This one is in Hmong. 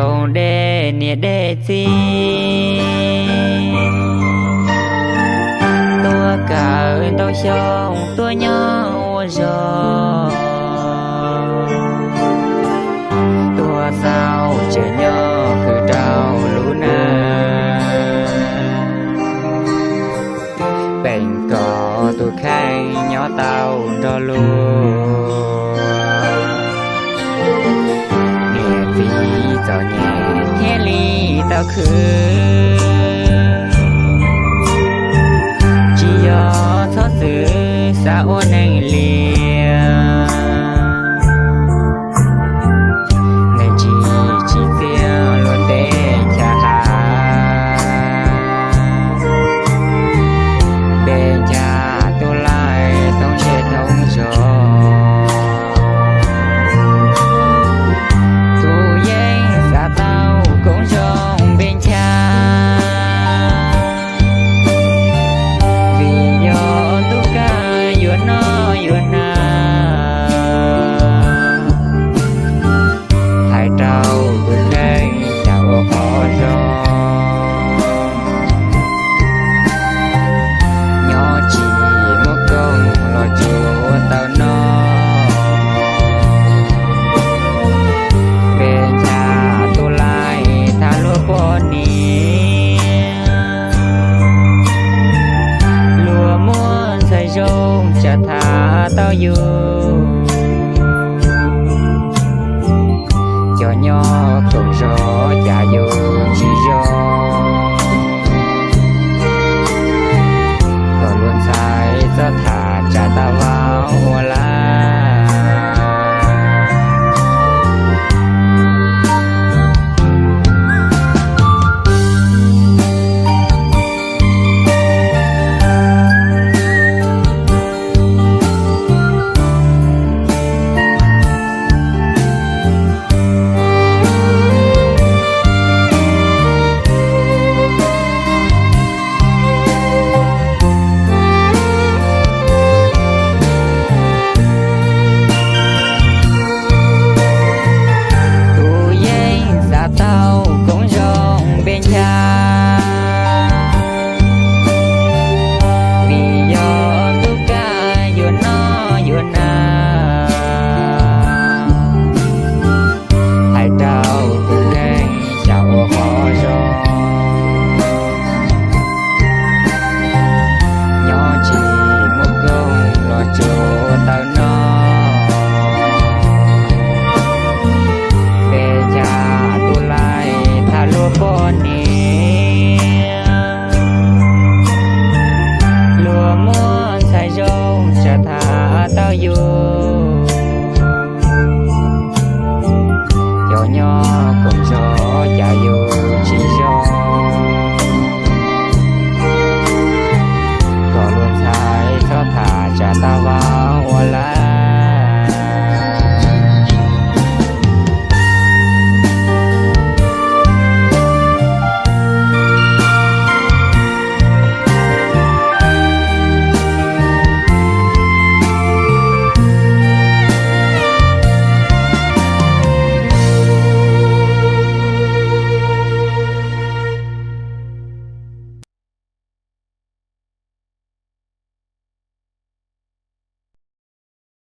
Zoo dej niam dej txiv tuaj kawm ntau xyoo tuaj nyob ua zog, tuaj xauj tsev nyob khwv rau lub neej, peem kom tus kheej nyob tau nrog luag. Niam txiv txom nyem thiaj li tau khwv, tsis yog txhob txwm xav ua neeg liam. Neeg tsis tsim txiaj luag ntev chav hav, npe ncha tus laij thoob zej thoob zos. Tus yeej xav tau koob zoo npe ncha, vim yog ntuj kaj yuav noj yuav hnav. Hais rau tus kheej cas ua qhov zoo, nyob tsis muaj koob los tsuas tau noj. Npe ncha tus laij tham luag poj niam, luag muab ntxhais zoo tsam tham tau yus. Cov nyob koom zos cas